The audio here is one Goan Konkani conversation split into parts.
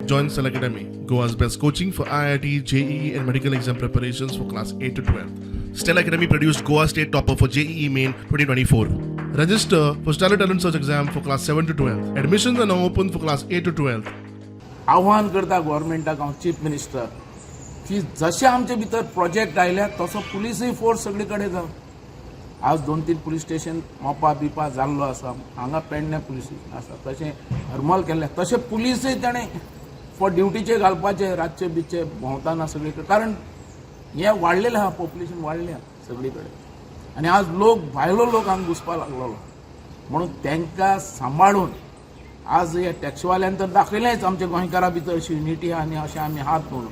Join Stellar Academy, Goa's best coaching for IIT, JEE, and medical exam preparations for class 8 to 12. Stellar Academy produced Goa State Topper for JEE Main 2024. Register for Stellar Talent Search exam for class 7 to 12. Admissions are now open for class 8 to 12. आव्हान करता गव्हर्मेंटाक हांव, चीफ मिनिस्टर, की जशें आमचे भितर प्रोजेक्ट आयल्या तसो पुलिसूय फोर्स सगळे कडेन जावं. आज दोन तीन पुलीस स्टेशन मोपा बिपा जाल्लो आसा, हांगा पेडणे पुलीस स्टेशन आसा, तशें हरमल केल्लें, तशें पुलिसूय ताणें फॉर ड्युटीचे घालपाचे, रातचे बितचे भोंवताना सगळे कडेन, कारण हें वाडलेलें आहा, पॉप्युलेशन वाडलें आहा सगळी कडेन आनी आज लोक, भायलो लोक हांगा घुसपा लागलेलो. म्हणून तांकां सांबाळून आज हे टॅक्सीवाल्यान तर दाखयलेंच आमच्या गोंयकारा भितर अशी युनिटी आहा आनी अशें आमी हात म्हणून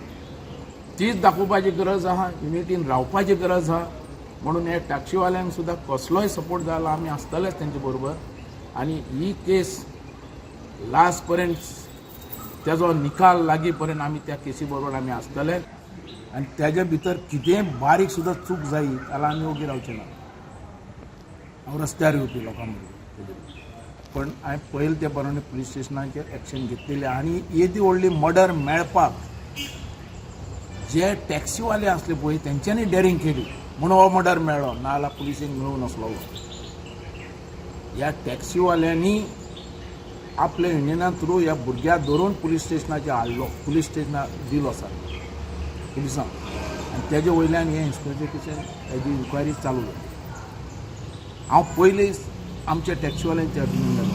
तीच दाखोवपाची गरज आहा, युनिटीन रावपाची गरज आहा. म्हणून हे टॅक्सीवाल्यांक सुद्दां कसलोय सपोर्ट जाला, आमी आसतलेच तेंचे बरोबर आनी ही केस लास्ट पर्यंत, तेजो निकाल लागी पर्यंत आमी त्या केसी बरोबर आमी आसतले. आनी तेजे भितर कितेंय बारीक सुद्दां चूक जायी जाल्यार आमी ओगी रावचे ना. हांव रस्त्यार येवपी लोकां बरोबर. पण हांवें पळयलें ते प्रमाणे पुलीस स्टेशनाचेर एक्शन घेतलेली आनी येदी व्हडली मर्डर मेळपाक जे टॅक्सीवाले आसले पळय, तेंच्यांनी डेरिंग केली म्हणून हो मर्डर मेळ्ळो, नाजाल्यार पुलिसेक मेळूं नासलो. ह्या टॅक्सीवाल्यांनी आपल्या युनियना थ्रू ह्या भुरग्याक धरून पुलीस स्टेशनाचेर हाडलो, पुलीस स्टेशनार दिलो सर पुलिसांक आनी तेजे वयल्यान हें इन्वेस्टिगेशन, हेजी इन्क्वायरी चालू जाली. हांव पयलीं आमच्या टॅक्सीवाल्यांचे अभिनंदन